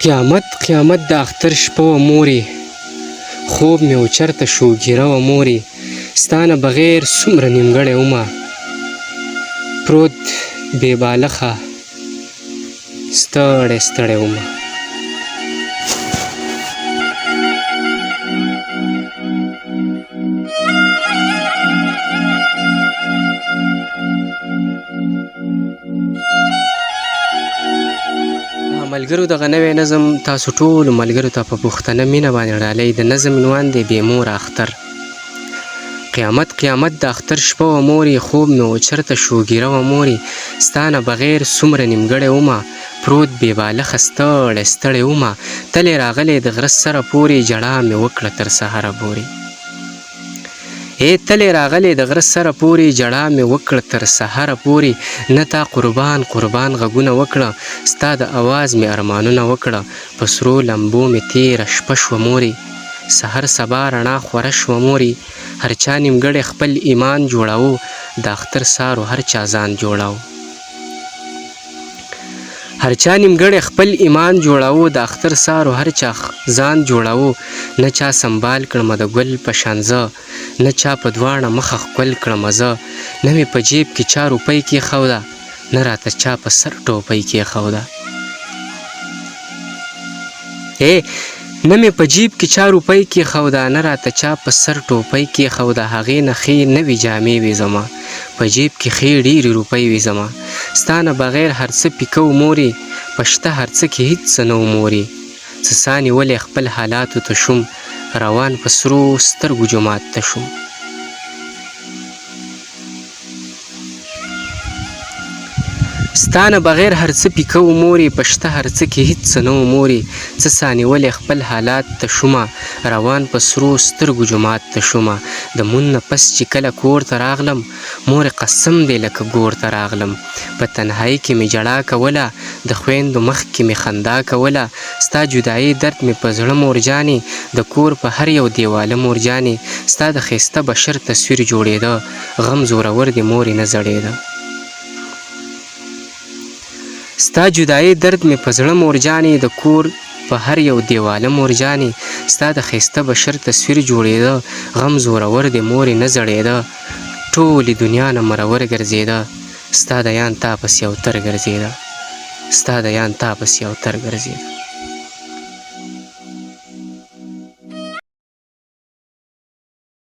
قیامت قیامت د اختر شپه وه مورې، خوب مې و چرته شو ږیره وه مورې، ستا نه بغیر څومره نیمګړی ومه، پروت بې بالښه ستړی ستړی ومه. ملګرو دغه نوی نظم تاسو ټولو ملګرو ته په پښتنه مینه باندې ډالۍ. د نظم عنوان دی بې موره اختر. قیامت قیامت د اختر شپه وه مورې، خوب مې و چرته شو ږیره وه مورې، ستا نه بغیر څومره نیمګړی ومه، پروت بې بالښه ستړی ستړی ومه، تللی راغلی د غره سره پورې، ژړا مې وکړه تر سهاره پورې. ای تللی راغلی د غره سره پورې، ژړا مې وکړه تر سهاره پورې، نه تا قربان قربان غږونه وکړه، ستا د اواز مې ارمانونه وکړه، په سرو لمبو مې تېره شپه شوه مورې، سحر سبا رڼا خوره شوه مورې، هر چا نیمګړی خپل ایمان جوړاوه، د اختر سارو هر چا ځان جوړاوه. هر چا نیمګړی خپل ایمان جوړاوه، د اختر سارو هر چا ځان جوړاوه، نه چا سمبال کړمه د ګل په شان زه، نه چا په دواړه مخه ښکل کړمه زه، نه مې په جیب کې چا روپۍ کېښوده، نه راته چا په سر ټوپۍ کېښوده. ای نه مې په جیب کې چا روپۍ کېښوده، نه راته چا په سر ټوپۍ کېښوده، هغې نه ښې نوې جامې وې زما په جیب کې ښې ډېرې روپۍ وې زما، ستا نه بغیر هر څه پیکه و مورې، په شته هر څه کې هیڅ څه نه و مورې، څه سا نیولی خپل حالاتو ته شوم، روان په سرو سترګو جومات ته شوم. ستا نه بغیر هر څه پیکه و مورې، په شته هر څه کې هیڅ څه نه و مورې، څه سا نیولی خپل حالات ته شومه، روان په سرو سترګو جومات ته شومه، د مونځ نه پس چې کله کور ته راغلم، مورې قسم دی لکه ګور ته راغلم، په تنهایۍ کې مې ژړا کوله، د خویندو مخ کې مې خندا کوله، ستا جدایۍ درد مې په زړه مورجانې، د کور په هر یو دیواله مورجانې، ستا د ښایسته بشر تصویر جوړېده، غم زورور دې مورې نه زړېده. ستا جدایۍ درد مې په زړه مورجانې، د کور په هر یو دیواله مورجانې، ستا د ښایسته بشر تصویر جوړېده، غم زورور دې مورې نه زړېده، ټولې دنیا نه مرور ګرځېده، ستا د یان تا پسې او تر ګرځېده، ستا د یان تا پسې او تر ګرځېده.